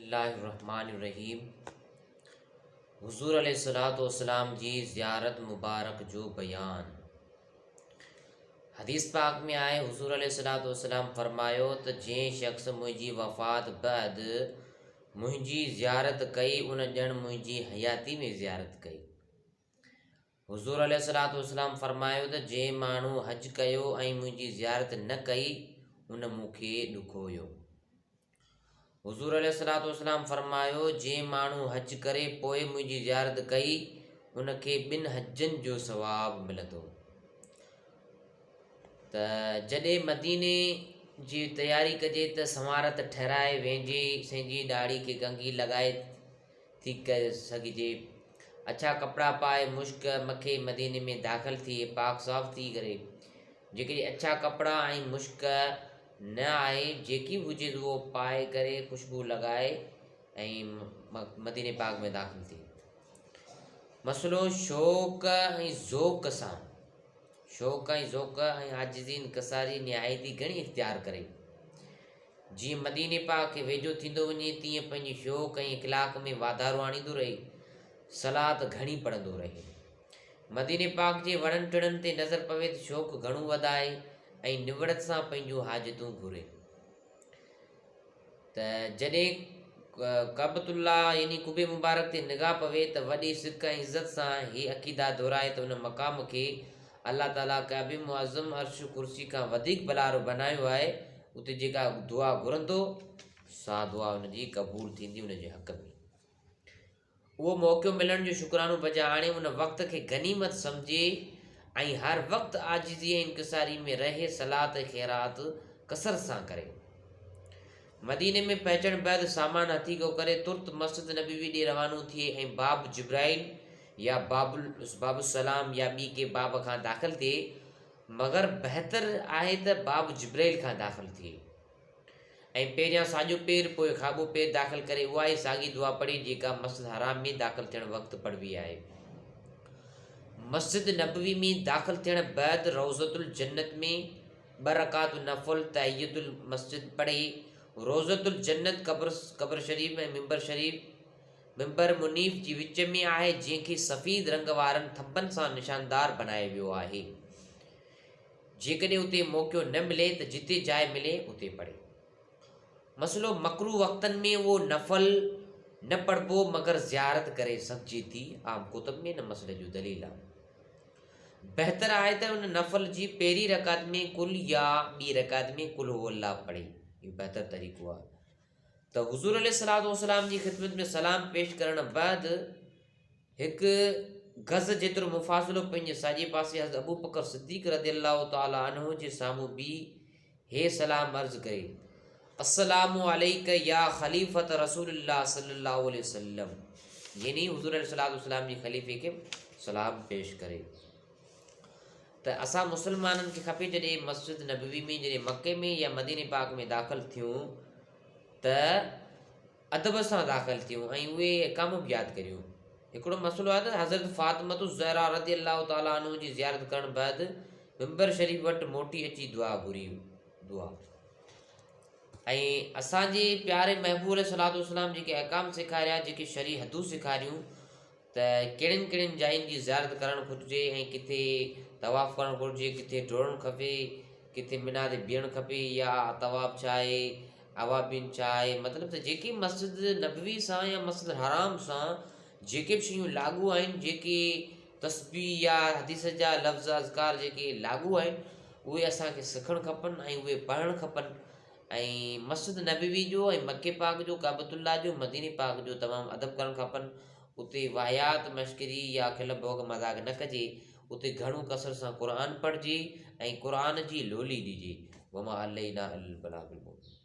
الله الرحمٰن الرحيم حضور عليه الصلوة والسلام جي زيارت مبارڪ جو بيان حديث پاڪ ۾ آهي حضور عليه الصلوة والسلام فرمايو ته جنهن شخص منهنجي وفات بعد منهنجي زيارت ڪئي ان ڄڻ منهنجي حياتي ۾ زيارت ڪئي. حضور عليه الصلوة والسلام فرمايو ته جنهن ماڻهو حج ڪيو ۽ منهنجي زيارت نه ڪئي ان مون کي ڏکويو. حضور عليه الصلوة والسلام فرمايو جنهن ماڻهو حج ڪري پوء منهنجي زيارت ڪئي ان کي ٻن حجن جو ثواب ملندو. ته جڏهن مديني جي تياري ڪجي ته سنوارت ٺهرائي وينجهي سنجهي ڏاڙهي کي ڪنگهي لڳائي ٿي سگهجي. اڇا ڪپڙا پائي مشڪ مکي مديني ۾ داخل ٿئي پاڪ صاف ٿي ڪري. جيڪڏهن اڇا ڪپڙا ۽ مشڪ نه آهي جيڪي به هجيس اهو پائي ڪري خوشبو لڳائي ۽ مديني پاڪ ۾ داخل ٿئي. مسئلو شوق ۽ ذوق سان شوق ۽ ذوق ۽ عاجزي انڪساري نهايتي گهڻي اختيار ڪري. جيئن مديني پاڪ کي ويجهو ٿيندو وڃي تيئن پنهنجي شوق ۽ اخلاق ۾ واڌارو آڻيندو رهي، صلات گهڻي پڙهندو رهي. مديني پاڪ جي وڻن ٽڻن تي نظر پوي ته شوق گهڻو وڌائي ۽ نوڙت سان پنهنجون حاجتون گهري. ته جڏهن ڪعبة الله يعني قبي مبارڪ تي نگاهه پوي ته وڏي سڪ ۽ عزت سان هي عقيده دهرائي ته ان مقام کي الله تعاليٰ ڪعبي معظم عرش ڪرسي کان وڌيڪ ڀلارو بنايو آهي اتي جيڪا دعا گهرندو سا دعا ان جي قبول ٿيندي ان جي حق ۾. اهو موقعو ملڻ جو شڪرانو بجا آڻي ان وقت کي غنيمت سمجهي ۽ هر وقت عاجزي ۽ انڪساري ۾ رهي صلات ۽ خيرات ڪثرت سان ڪري. مديني ۾ پهچڻ بعد سامان هٿيڪو ڪري ترت مسجد نبوي ڏي روانو ٿئي ۽ باب جبرائيل يا باب باب السلام يا ٻي ڪنهن باب کان داخل ٿئي مگر بهتر آهي ته باب جبرائيل کان داخل ٿئي. ۽ پهريان ساڄو پير پوء کاٻو پير داخل ڪري اها ئي ساڳي دعا پڙهي جيڪا مسجد حرام ۾ داخل ٿيڻ وقت پڙهبي آهي. مسجد نبوي ۾ داخل ٿيڻ بعد روضة الجنت ۾ ٻه رڪعتون نفل تحية المسجد پڙهي روضة الجنت قبر قبر شريف ۽ منبر شريف منبر منيف جي وچ ۾ آهي جنهن کي سفيد رنگ وارن ٿنڀن سان نشاندار بنايو ويو آهي. جيڪڏهن اتي موقعو نه ملي ته جتي جاء ملي اتي پڙهي. مسئلو مڪروه وقتن ۾ اهو نفل نه پڙهبو مگر زيارت ڪري سگهجي ٿي، عام ڪتب ۾ ان مسئلي جو دليل آهي. بهتر آهي ته ان نفل جي پهرين رڪعت ۾ قل يا ٻي رڪعت ۾ قل هو الله پڙهي، اهو بهتر طريقو آهي ته حضور عليه الصلوة والسلام جي خدمت ۾ سلام پيش ڪرڻ بعد هڪ گز جيترو مفاصلو پنهنجي ساڄي پاسي حضرت ابوبڪر صديق رضي الله تعالٰي عنه جي سامهون بيهي هي سلام عرض ڪري، السلام عليڪ يا خليفة رسول الله صلي الله عليه وسلم يعني حضور عليه الصلوة والسلام جي خليفي کي سلام پيش ڪري. ته اسان مسلمانن کي کپي جڏهن مسجد نبوي ۾ جڏهن مڪي ۾ يا مديني پاڪ ۾ داخل ٿيون ته ادب سان داخل ٿيون ۽ اهي احڪام به ياد ڪريون. هڪڙو مسئلو آهي ته حضرت فاطمة الزهراء رضي الله تعالٰي عنه جي زيارت ڪرڻ بعد منبر شريف وٽ موٽي اچي دعا گهري دعا ۽ اسان جي پياري محبوب عليه الصلوة والسلام جيڪي احڪام سيکاريا جيڪي شرعي حدون سيکاريون ته ڪهڙين ڪهڙين جاين جي زيارت ڪرڻ گهرجي ۽ ڪٿي طواف ڪرڻ گهرجي، ڪٿي ڊوڙڻ کپي، ڪٿي منيٰ تي بيهڻ کپي يا طواف ڇا آهي، اوابين ڇا آهي، مطلب ته جيڪي مسجد نبوي سان يا مسجد حرام سان جيڪي به شيون لاڳو آهن، جيڪي تسبيح يا حديث جا لفظ اذڪار جيڪي لاڳو آهن، اهي اسان کي سکڻ کپن ۽ اهي پڙهڻ کپن ۽ مسجد نبوي جو ۽ مڪي پاڪ جو، ڪعبة الله جو، مديني پاڪ جو تمام ادب ڪرڻ کپن. اتي واهيات مشڪري يا کل ڀوڳ مذاق نه ڪجي، اتي گهڻو ڪثرت سان قرآن پڙهجي ۽ قرآن جي لولي ڏجي. وما علينا الا البلاغ المبين.